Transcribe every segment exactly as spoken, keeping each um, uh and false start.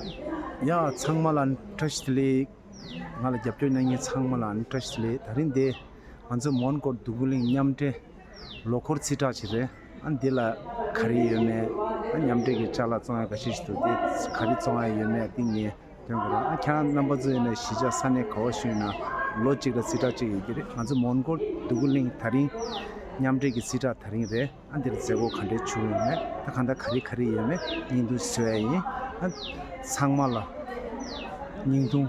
ཡ་ཚང་མ་ལ་བཀྲ་ཤིས་བདེ་ལེགས། ང་ལ་རྒྱབ་སྐྱོར་གནང་མཁན་ཚང་མ་ལ་བཀྲ་ཤིས་བདེ་ལེགས། ད་རིང་འདི་ང་ཚོ་མོན་གྷོ་འདོད་རྒུ་གླིང་མཉམ་འབྲེལ་ལོ་འཁོར་རྩིས་ཁྲ་ཅིག་རེད། ཨ་འདི་ལ་ག་རེ་ཡོད་མེད། ཨ་མཉམ་འབྲེལ་གྱི་ཅ་ལག་བཙོང་ཡ་འགའ་ཤས་ཤིག་འདུག་དེ་ག་རེ་བཙོང་ཡ་ཡོད་མེད་འདི་ངས་སྟོན་དགོས་རེད། ཨ་ཁྱེད་རང་རྣམ་པ་ཚོ་ཡིན་ན་གཞིས་ཆགས་ས་གནས་ག་བ་ཞིག་ཡིན་ན་ལོ་གཅིག་ལ་རྩིས་ཁྲ་གཅིག་ཡོད་ཀྱི་རེད། ང་ཚོ་མོན་གྷོ་འདོད་རྒུ་གླིང་ད་རིང་མཉམ་འབྲེལ་གྱི་རྩིས་ཁྲ་ད་རིང་རེད། ཨ་འདིར་མཛད་སྒོ་ག་འདྲས་བྱུང་ཡོད་མེད། ད་གང་ལྟར་ག་རེ་ག་རེ་ཡོད་མེད་བརྙན་ཐུང་བཟོ་ཡ་ཡིན། ཨ་ཚང་མ་ལ་བརྙན་ཐུང་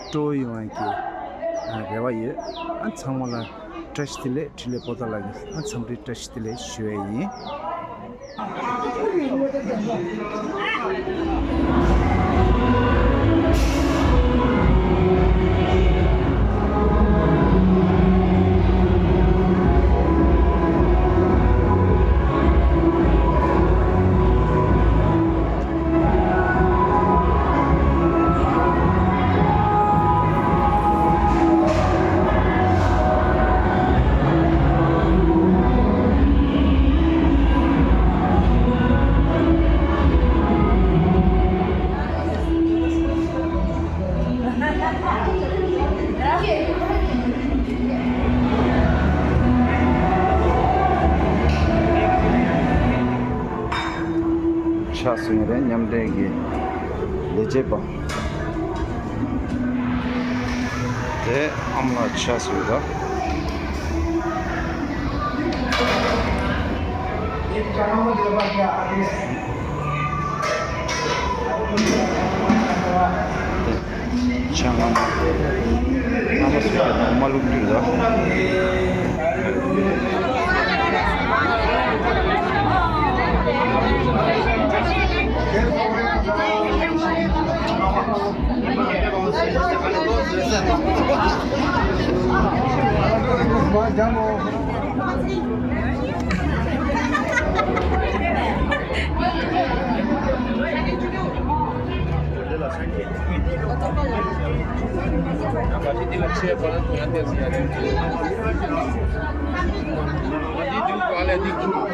སྤྲོ་བོ་ཡོང་ཡ་གི་ཨ་རེ་བ་ཡོད། ཨ་ཚང་མ་ལ་བཀྲ་ཤིས་བདེ་ལེགས། འཕྲིན་ལས་པོ་ཏཱ་ལ་གི་ཨ་འཚམས་འདྲི་བཀྲ་ཤིས་བདེ་ལེགས་ཞུ་ཡ་ཡིན། ཕྱག་སྲིང་རེད། མཉམ་འབྲེལ་གྱི་ལས་བྱེད་པ། དེ་ཨ་མ་ལགས་ཕྱག་སྲིང་རེད། ཆང་ཨ་མ་ཨ་མ་སུ་ཡོད་དང་མ་ལུག་འདུས་ལ།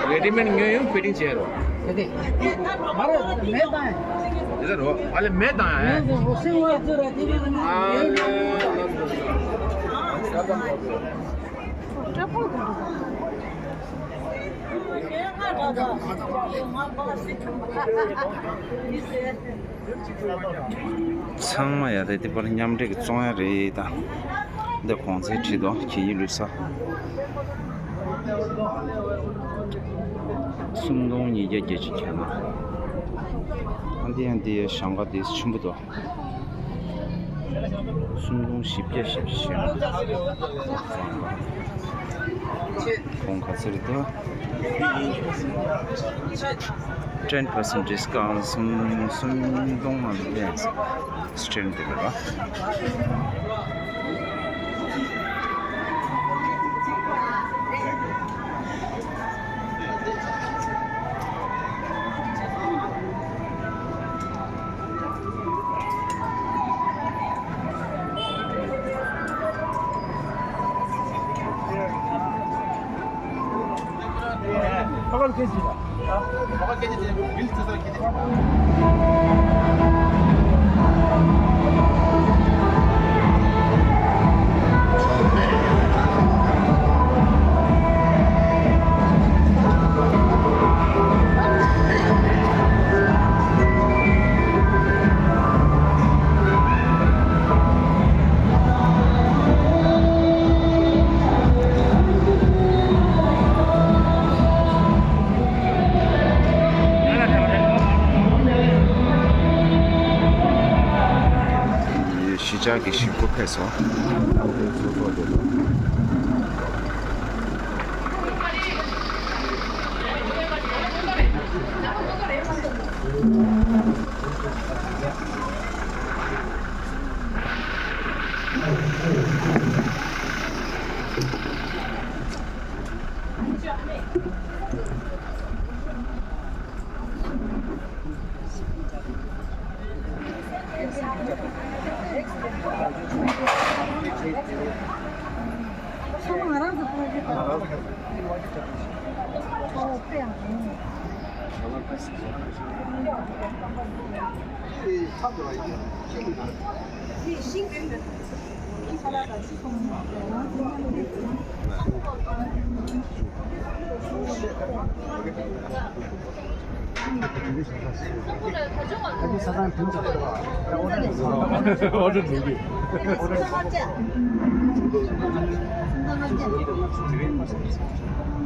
རེ་ཌི་མེཌ་ཉོས་ཡོང་ཕི་ཊིང་བྱས་རོགས། དེ་དེ། མ་རེད། མེད་དང་། དེ་ལ་རོ། ཨ་ལེ་མེད་དང་ཨེ། ཨ་ལེ། ཚང་མ་ཡ་དེ་དེ་པར་མཉམ་འབྲེལ་གྱི་བཙོང་ཡ་རེད་ད། འདི་གོང་ཚད་བྲིས་འདུག་གད་སྙིགས་ལུས་ས། སུམ་སྟོང་ཉིས་བརྒྱ་བརྒྱད་ཅུ་གྱ་ལྔ། ཨ་འདི་ཡང་འདི་ཡ་ཞང་ཁ་དེ་ཆེན་པོ་འདུག་སུམ་སྟོང་བཞི་བརྒྱ་བཞི་བཅུ་ཞེ་ལྔ། གོང་ག་ཚོད་རེད་འདུག ten percent discount སུམ་སུམ་སྟོང་ལ་ལེན་སི་ཊེན་དེ་རེད་པ། གཞིས་ཆགས་ཀྱི་ཞིང་ཁུལ་ཕེབས་སོང་།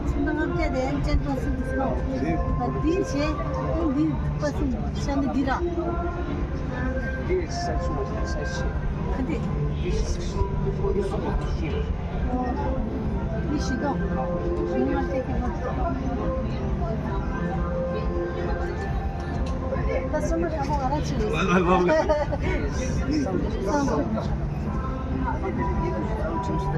ཚོན་མདངས་ལྔ་བརྒྱ་དེ་ཅན་པ་སུ་སོ། འདི་བྱས་འདི་པ་སུ་ཤ་ནི་འདི་ར། འདི་ས་ཆུ་ས་ཆུ། ཁ་འདི། འདི་ས་ཆུ། འདི་ས་ཆུ། འདི་བཞི་སྟོང་། བཞི་ལྔ་བརྒྱ་ཁྱད་པར། ད་སོ་མ་ཁ་པོ་ང་རང་ཆེ་རེད། བདེ་སྐྱིད་ཤོག་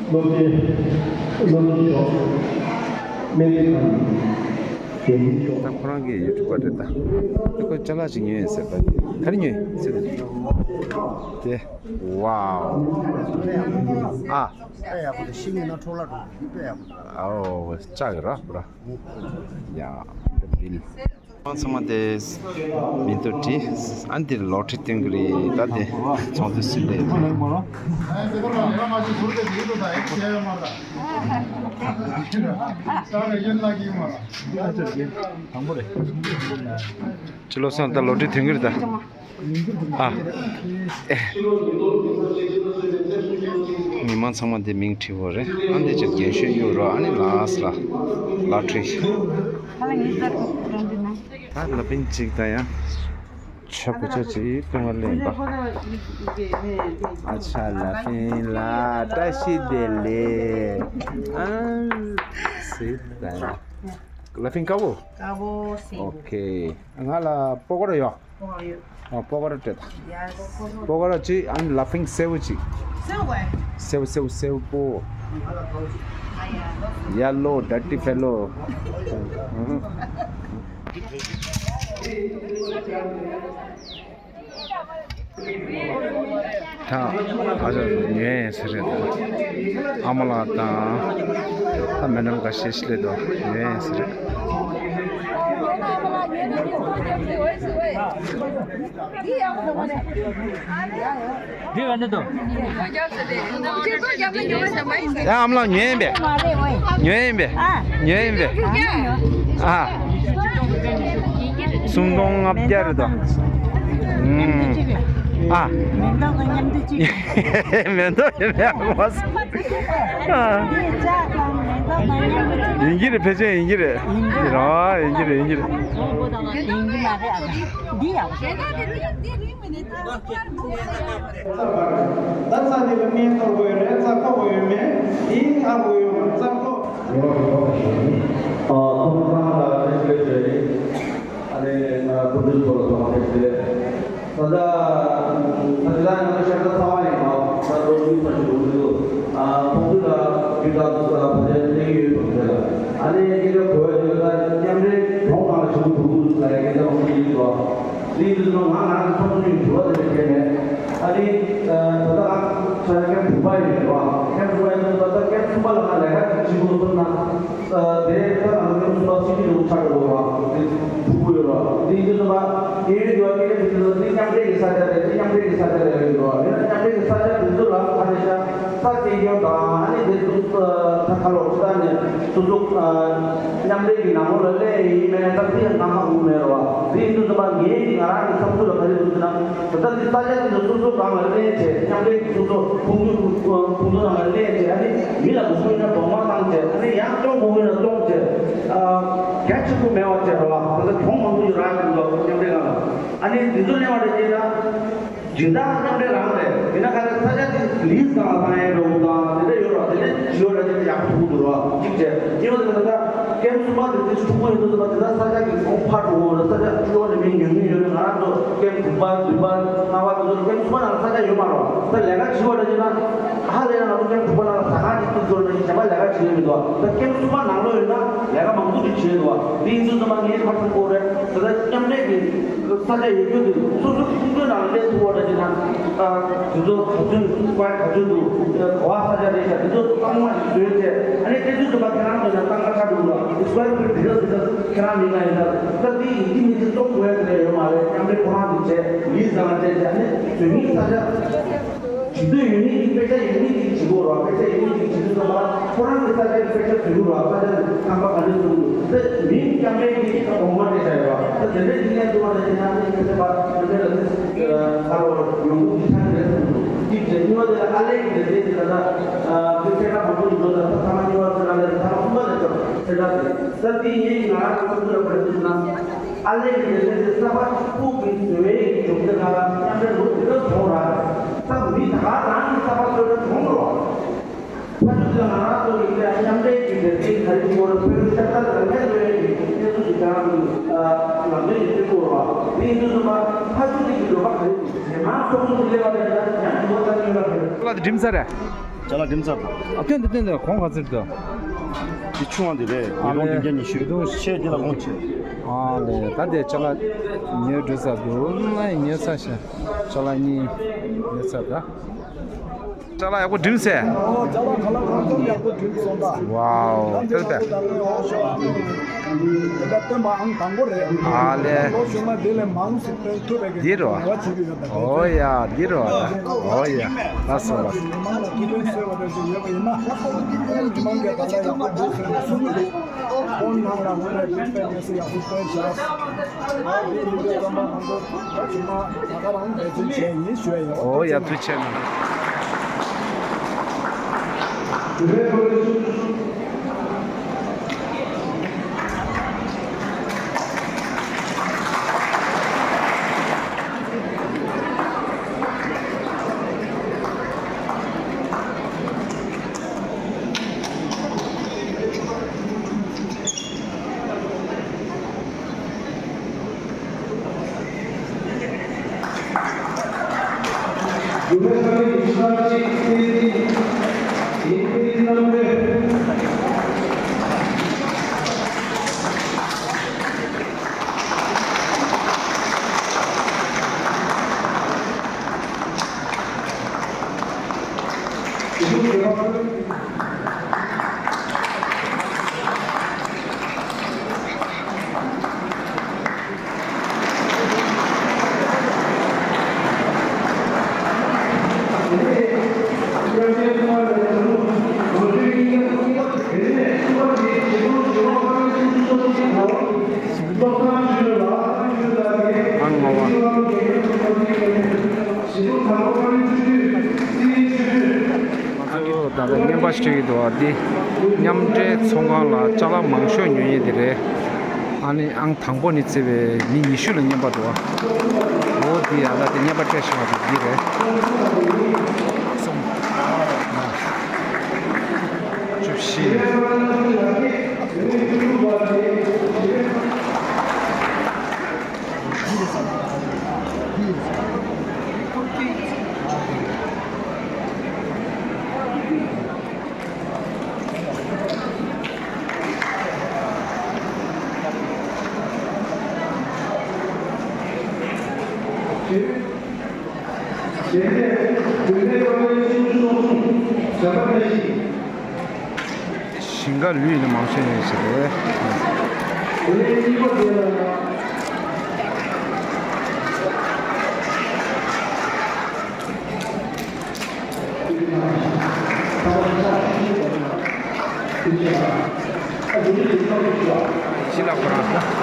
སློབ་གྲྭའི་སློབ་གྲྭའི་ཤོག་སྨན་རྩིས་ཁང་གི་འགན་འཛིན་ཤོག་ད་ཁོ་རང་གི་ཡུ་ཊུབ་པ་རེད་ད། ཁོ་ཅ་ལག་ཅིག་ཉོས་ཡིན་ཟེར་པ་དེ་ག་རེ་ཉོས་ཡིན་ཟེར་ཏེ། དེ་ཝའོ། ཨ། དཔེ་ཡག་པོ་འདུག་ཤིང་ཡིན་ན་འཕྲོ་བརླག་འགྲོ་གི་འདུག་དཔེ་ཡག་པོ་འདུག་ཨོ་ལྕགས་ཀྱི་ར་པུ་ར། ཡ། དེ་བིལ། ཚང་མ་དེ་མིང་ཐོ་བྲིས། ཨ་འདིར་ལོ་ཊི་རི་སྟོན་གི་རེད། ད་དེ་ཚོང་དེ་སུ་ལས་རེད། ཕྱི་ལོ་སོང་ད་ལོ་ཊི་རི་ཐོན་གི་རེད་ད། ཨ། མི་མང་ཚང་མ་འདི་མིང་བྲིས་པ་རེད། ཨ་འདི་ཅིག་རྒན་ཤོས་གཡུག་རོགས། ཨ་ནི་ལ་སི་ལ་ལ་ཊི་རི། ད་ལ་པིན་ཅིག་ད་ཡང་ཆབ་ཀུ་ཅོ་ཅིག་ཀུན་ལ་ལེན་པ། ཨ་ཆ་ལ་པིན་ལ་བཀྲ་ཤིས་བདེ་ལེགས། ཨ། Laughing དཀར་པོ། དཀར་པོ་སེར་པོ། ཨོ་ཁེ། ང་ལ་པོ་ཀོ་ར་ཡོད། པོ་ཀོ་ར་ཡོད། ཨོ་པོ་ཀོ་ར་སྤྲད་དང་། ཡ། པོ་ཀོ་ར་གཅིག་ཨ་ནི་Laughing སེར་པོ་གཅིག་སེར་པོ་སེར་པོ་སེར་པོ། Yellow dirty fellow. ད་ཨ་ཅག་ཉོས་ཡིན་ཟེར་རེད། ད་ཨ་མ་ལགས་དང་ད་མེ་ནམ་འགའ་ཤས་ཤིག་སླེབས་འདུག་ཉོས་ཡིན་ཟེར་རེད། འདི་ཡང་འདི་དང་། ཡ་ཨ་མ་ལགས་ཉོས་ཡིན་པས། ཉོས་ཡིན་པས། ཉོས་ཡིན་པས། ཨ། སུམ་སྟོང་ལྔ་བརྒྱ་རེད་དོ། ཨ། མེ་ཏོག་དང་མཉམ་དུ་གཅིག་མེ་ཏོག་ཡིན་པས་ཨ། ཡིན་གྱི་རེད། ཕལ་ཆེར་ཡིན་གྱི་རེད། ཡིན་གྱི་རེད། ཨ། ཡིན་གྱི་རེད། ཡིན་གྱི་རེད། ཡིན་གྱི་མ་རེད་ཨ། འདི་ཡག་པོ། ད་ས་དེ་ལ་སྨན་གཏོར་དགོས་རེད། རྩ་ཁོག་དགོས་ཡོད་མེད། དེ་ཨ་དགོས་ཡོད་མ་རྩ་ཁོག་ཡོད་རེད། ཨ། ཐོག་མར་ལ་བཀྲ་ཤིས་བདེ་ལེགས། ཨ་ནི་ང་སྐུ་མདུན་ཚོ་ལ་ཐོག་མར་བཀྲ་ཤིས་བདེ་ལེགས། ད་ལྟ་ད་ལྟ་ང་ཚོ་ཤར་རྩ་ཚ་བ་ཡིན་ནོ། ད་ལོ་རྒྱུས་ཚོ་ཞིག་འདུག་འདུག་ཨ། ཁོང་ཚོ་ལ་རྒྱུད་དག་ད་ལྟ་གནས་ཡོད་པ་དེ་ལ། ཨ་ནི་སྐད་ཆ་གོ་ཡ་དེ་ལ་མཉམ་འབྲེལ་གྲོང་ཁང་ལ་ཞུགས་འདུག་འདུག་ཟེར་ཡ་སྐད་ཆ་མང་པོ་ཡིན་འདུག་དེ་ཡིན་དུས་ང་ང་རང་ཚོ་ཚོགས་ཆུང་གི་དྲི་བ་དེ་འདྲ་བྱས་ནས། ཨ་ནི་ད་ལྟ་ང་ཚོ་ཀེམ་དྲུག་པ་ཡིན་རེད་བ། ཀེམ་དྲུག་པ་ཡིན་དུས་ད་ལྟ་ཀེམ་གསུམ་པ་ལ་ང་ལས་ཀ་ཅིག་བྱེད་དགོས་སོང་ན། དེ་ལྟར་ང་ཚོ་སུ་བ་སི་ཊི་རུ་ཆགས་ཡོད་ར། དེ་ཕྲུ་གུ་ཡོད་ར། དེ་ཡིན་དུས་ཙམ་པ་ངས་ཡོད་དུས་བ་སྐད་ཆ་དེ་ཚོ་དེ་མཉམ་འབྲེལ་གྱི་ས་ཆ་རེད། དེ་མཉམ་འབྲེལ་གྱི་ས་ཆ་རེད་ཡོད་ར། ཡིན་ན་མཉམ་འབྲེལ་གྱི་ས་ཆ་དེ་ཚོ་ལ་ཕ་ནས་ཤ་ས་སྐྱེ་རྒྱུ་དང་ཨ་ནི་དེ་ཚོ་ད་ཁ་ལོ་ཅི་ད་ནས་སོ་སོ་མཉམ་འབྲེལ་གྱི་ནང་ལོགས་ལ་སླེབས་ཡིན་མེད་ད་དེ་ཡང་ང་ཧ་གོ་མེད་ར་བ། དེ་ཡིན་དུས་ཙམ་པ་ངས་ང་རང་གི་བསམ་ཚུལ་ལ་ག་རེ་འདུག་ཟེར་ན། ད་ལྟ་འདི་ས་ཆ་འདི་ཚོ་སོ་སོ་སྒང་ལ་གནས་བྱས། མཉམ་འབྲེལ་གྱི་སོ་སོ་ཁོང་ཚོ་ཁོང་ཚོ་ནང་ལ་གནས་བྱས། ཨ་ནི་མི་ལ་དགོས་མཁོ་ཡིན་ན་གདོང་མ་བཏང་བྱས། ཨ་ནི་ཡང་སྐྱོང་དགོས་མཁོ་ཡིན་ན་སྐྱོང་བྱས། ཨ། རྒྱ་ཆེན་པོ་མེད་པ་བྱས་རོགས། ད་ལྟ་གྱོང་མང་པོ་ཞིག་རག་གི་འདུག་མཉམ་འབྲེལ་ནང་ལ། ཨ་ནི་འདི་ཚོ་གནས་པ་རེད་ཅེ་ན། སྦྱིན་བདག་མཉམ་འབྲེལ་རང་རེད། ཡིན་ན་ག་རེ་ས་ཆ་དེ་ལིས་ནང་ལ་བཏང་ཡས་འགྲོ་དགོས་དང་དེ་འདྲ་ཡོད་རོགས། དེ་འདྲ་བྱེད་ཡོད་ར་དེ་འདྲ་ཡག་པོ་ཐུག་འདུག་རོགས། གཅིག་བྱས། གཉིས་པ་དེ་ལ་ད་ལྟ་ཀེམ་གསུམ་པ་དེ་དེ་ཕྲུ་གུ་ཡིན་དུས་ཙམ་པ་དེ་ལྟར་ས་ཆ་གི་གོང་འཕར་འགྲོ་གི་རེད། ས་ཆ་ཕྱི་ལོགས་ནས་མི་ཉུང་ཉུང་ཡོད་རེད། ང་རང་ཚོ་ཀེམ་དྲུག་པ་བདུན་པ་ལྔ་པ་དེ་ཚོ་ཀེམ་གསུམ་པ་ནང་ས་ཆ་ཡོད་མ་རེད། ད་ལས་ཀ་བྱེད་པ་འདྲ་བྱེད་ན་ཧ་ལས་ན་ང་ཚོ་ཀེམ་དྲུག་པ་ནང་ལ་ཟ་ཁང་གཅིག་བཙུགས་འགྲོ་ན་གཞན་པ་ལས་ཀ་བྱེད་ཀྱི་མི་འདུག་ད་ཀེམ་གསུམ་པ་ནང་ལོགས་ཡོད་ན་ལས་ཀ་མང་པོ་ཞིག་བྱེད་འདུག་དེ་ཡིན་དུས་ཙམ་པ་ངས་ཁ་ཚུར་བསྐོར་རེད། ད་ལྟ་མཉམ་འབྲེལ་གྱི་ས་ཆ་ཡོད་རྒྱུ་དེ་སོ་སོ་ཁོང་ཚོའི་ནང་སླེབས་ཐུབ་པ་འདྲ་བྱེད་ན། ཨ། དེ་ཚོ་ག་ཚོད་འདུག་དཔལ་ག་ཚོད་འདུག་ག་བ་ས་ཆ་རེད་ཤག་དེ་ཚོ་ཚང་མ་ཞིག་བཟོས་ཏེ། ཨ་ནི་སྐད་ཆ་དུ་མ་ཁྱེད་རང་ཚོ་ནས་ཏང་ཁ་ཁ་འདུག་ལ་དེ་སུ་ཡང་ཁོའི་བྲིས་ས་དེ་ཚོ་ཁྱེད་རང་མིང་ལ་ཡིན་ད། ད་དེ་ཡིན་གྱི་མིན་གྱི་རྩོམ་དགོས་ཡ་དེ་འདྲ་ཡོད་མ་རེད། མཉམ་འབྲེལ་ཁོ་རང་གིས་བྱས་ལིས་བཟང་ལ་སྤྲད་བྱས། ཨ་ནི་བཟོས་མིན་ས་ཆ། ཇི་འདོད་ཡོད་མེད་ཀྱི་དཔེ་ཆ་ཡོད་མེད་ཀྱི་བྱེད་དགོས་རོགས། དཔེ་ཆ་ཡོད་མེད་ཀྱི་བྱེད་དུས་ཙམ་པ་ཁོ་རང་གི་ས་ཆ་གི་དཔེ་ཆ་བཟོ་དགོས་རོགས། ས་ཆ་ནས་རྐང་པ་ག་འདྲས་བཟོ་དགོས། དེ་མིང་རྐྱང་པའི་གི་གོང་མ་སྤྲད་བཞག་ཡོད་རོགས། ད་དེ་འདྲས་ཀྱི་ངས་འདུག་བ་ནས་ཡིན་ན་ནི་ཁ་ཆེ་པ་དེ་འདྲས་ལ་དེ་ཚ་རོ་ཡོང་འདུག་གི་ཆ་འདྲས་བཟོ་དགོས། གཅིག་བྱས། གཉིས་པ་དེ་ལ་ཨ་ལེ་གི་དེ་འདྲས་ཀྱི་ད་ལྟ་དེ་ཚེ་ཁ་མང་པོ་ཡིན་འགྲོ། ད་ཐ་མ་གཉིས་པ་ཚེ་ཁ་ལས་ཐ་མ་གསུམ་པ་ལས་ཚེ་ཁ་དེ་ད་དེ་ཡིན་ང་རང་ཚོ་ཚོ་ལ་བར་དུ་ན། ཨ་ལེ་གི་ལས་ལས་ཀྱི་ས་ཕ་ཕུག་གི་བཟོ་བའི་གི་གྲུབ་དེ་ང་ལ་མཉམ་འབྲེལ་ལུགས་དེ་ལ་ཐོང་ར། ས་མི་ད་ག་རང་གི་ས་ཕ་ཚོ་ལ་ཐོང་རོགས། ཕ་ཚོ་དེ་ང་རང་ཚོ་གི་ལས་མཉམ་འབྲེལ་གྱི་ལས་དེ་ག་རེ་བྱེད་དགོས་རེད། བོད་ཤ་སྟག་དང་ལས་བཟོ་བའི་གི་གནས་ཚུལ་གྱི་ད་རང་གི་ལམ་ལུགས་ཡིན་དེ་དགོས་རོགས། དེ་ཡིན་དུས་ཙམ་པ་ཕ་ཚོ་དེ་གི་འགྲོ་བ་ག་རེ་ཡིན། ང་ཚོ་ཚོ་དེ་ལས་བ་དེ་ཡང་འགྲོ་བ་ད་ཉོས་ལ་རེད། ལ་དེ་འགྲིམ་ས་རེད། ཅ་ལག་འགྲིམ་ས་དང་། ཨ། སྟོན་དང་སྟོན་དང་། གོང་ག་ཚོད་དང་། འདི་ཆུང་བ་འདི་རེད། ཨ་ལེ། ཉིས་སྟོང་བདུན་བརྒྱ་ཉི་ཤུ། ཆེ་འདི་ལ་གོང་ཆེ། ཨ་ལེ། ད་དེ་ཅ་ལག་ཉོས་འགྲོ་ས་འདུག་ཨ་ནི་ཉོས་ཚར་ཤག་ཅ་ལག་གཉིས་ཉོས་ཚར་ད། ཅ་ལག་ཡག་པོ་འགྲིམ་ས། ཨོ། ཅ་ལག་ཁ་ལག་རང་ཚོ་ཡག་པོ་འགྲིམ་སོང་ད། ཝའོ། ད་འདི་ཕེབས་པས། ད་ལོ་ཤོ་ཨ་ནི་འདི་ལ་སྟོན་པའང་དང་པོ་རེད། ཨ་ལེ། ལོ་ཤོ་ན་དེ་ལས་མང་ཞིག་སྟོན་ཐུབ་པའི་གི་འདི་རོ། རེ་བ་བྱེད་ཀྱི་ཡོད་ད། ཨོ་ཡ། འདི་རོ། ཨོ་ཡ། ལགས་སོ་ལགས་སོ། མི་མང་ལ་ཁེ་ཕན་གསོས་པ་འདྲ་ཞིག་ཡོད་པ་ཡིན་ན། མི་མང་གིས་ད་ལྟ་ཡག་པོ་འདུག་ཟེར་ནས་གསུང་གི་འདུག་ཕོན་ནང་ལ་ངོ་ནས་ཕེབས་པའི་གནས་ཚུལ་ཡག་པོ་སྟོན་བྱས། ཨ་དེ་ཡིན་དུས་ཙམ་པ་ང་ཚོ་ད་ཕྱི་མ་ད་ག་རང་འབད་བརྩོན་བྱས་ཡིན་ཞུ་ཡ་ཡོད། ཨོ་ཡ། ཐུགས་རྗེ་ཆེ་གནང་། ཨང་ངོ་མ། ང་ཚོ་ད་ལྟ་བརྙན་པར་སྤྲད་ཀྱི་འདུག་བ། འདི་མཉམ་འབྲེལ་ཚོང་ཁང་ལ་ཅ་ལག་མང་ཤོས་ཉོ་ཡས་དེ་རེད། ཨ་ནི་ཨང་དང་པོ་ནས་བརྩིས་པའི་མི་ཉི་ཤུ་ལ་བརྙན་པར་འདུག་བ། འོ་འདི་ཡ་ད་དེ་བརྙན་པར་སྤྲད་བཞག་པ་འདི་རེད། གསུམ། བཅུ་བཞི། ཞིང་ཁ་ལུད་ནི་མང་ཤོས་ཡིན་ཞེས་རེད། ཅི་ལ་ཁོ་རང་།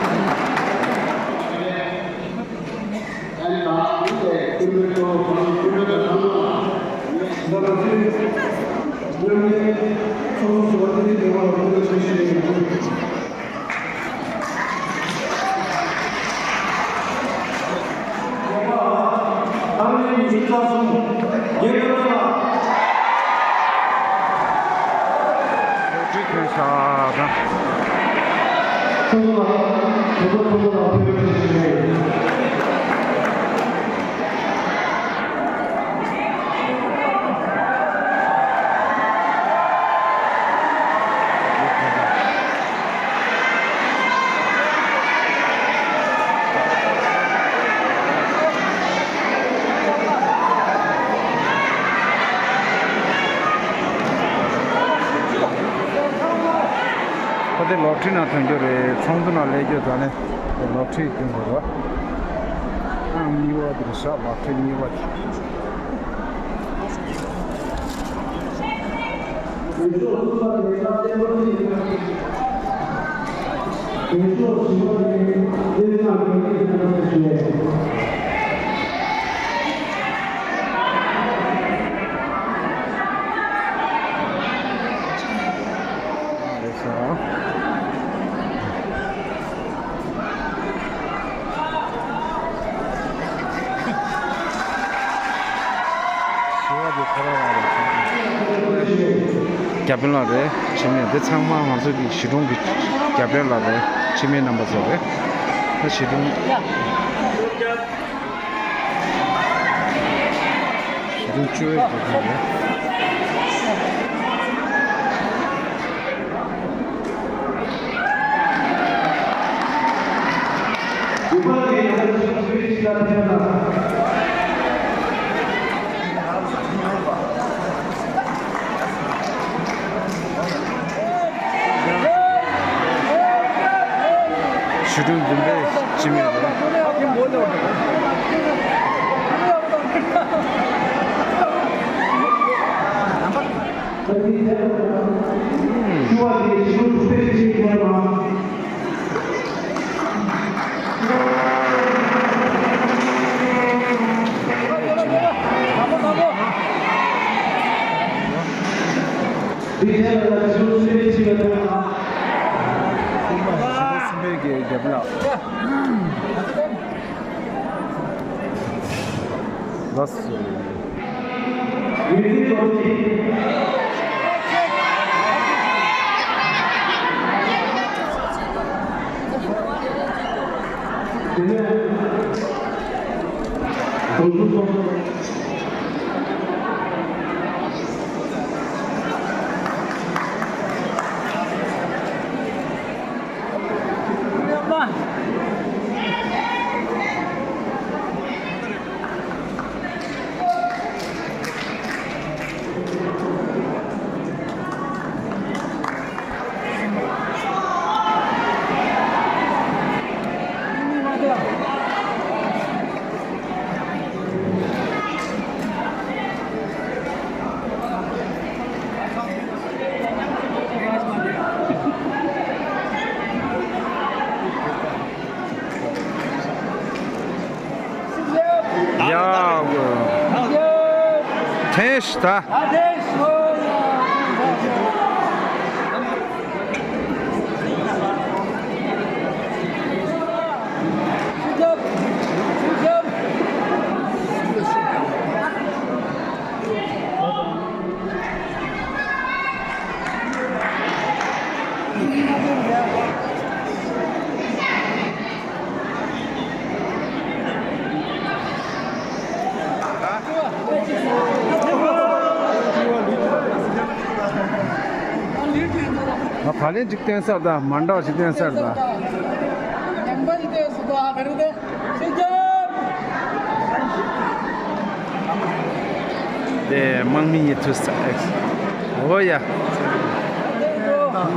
ཁོ་དེ་ལོ་ཁྲི་ནང་ཐོན་རྒྱུ་རེད། ཚོགས་འདུ་ནང་སླེབས་རྒྱུ་ད་ནི་ལོ་ཁྲི་བསྐྲུན་དགོས་རེད་བ། ཨང་གཉིས་པ་དེ་རེད་ཤག་ལོ་ཁྲི་གཉིས་པ་དེ། བརྒྱ་དཔོན་ལགས་རེད། འཆི་མེད་འདི་ཚང་མ་ང་ཚོ་གི་གཞིས་གྲོང་གི་བརྒྱ་དཔོན་ལགས་རེད། འཆི་མེད་རྣམ་པ་ཚོ་རེད། ད་གཞིས་གྲོང་གཞིས་གྲོང་བཅུ་པའི་བརྒྱ་དཔོན་རེད། གཞིས་གྲོང་བདུན་པའི་འཆི་མེད་རེད། ཕན་ཤི་ད། ད་ལན་ཅིག་བསྟན་ས་ད། མ་འདྲ་བ་ཅིག་བསྟན་ས་ད། དེ་དམག་མི་ཡི་ཐུགས་ས་ཨེགས། འོ་ཡ།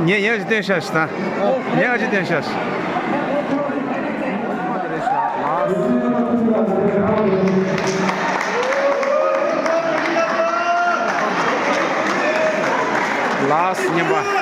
ངས་ཡང་ཅིག་བསྟན་ཤག་ཤི་ད། ཡང་ཅིག་བསྟན་ཤག་ཤི། ལཱསི་ཉིན་པ།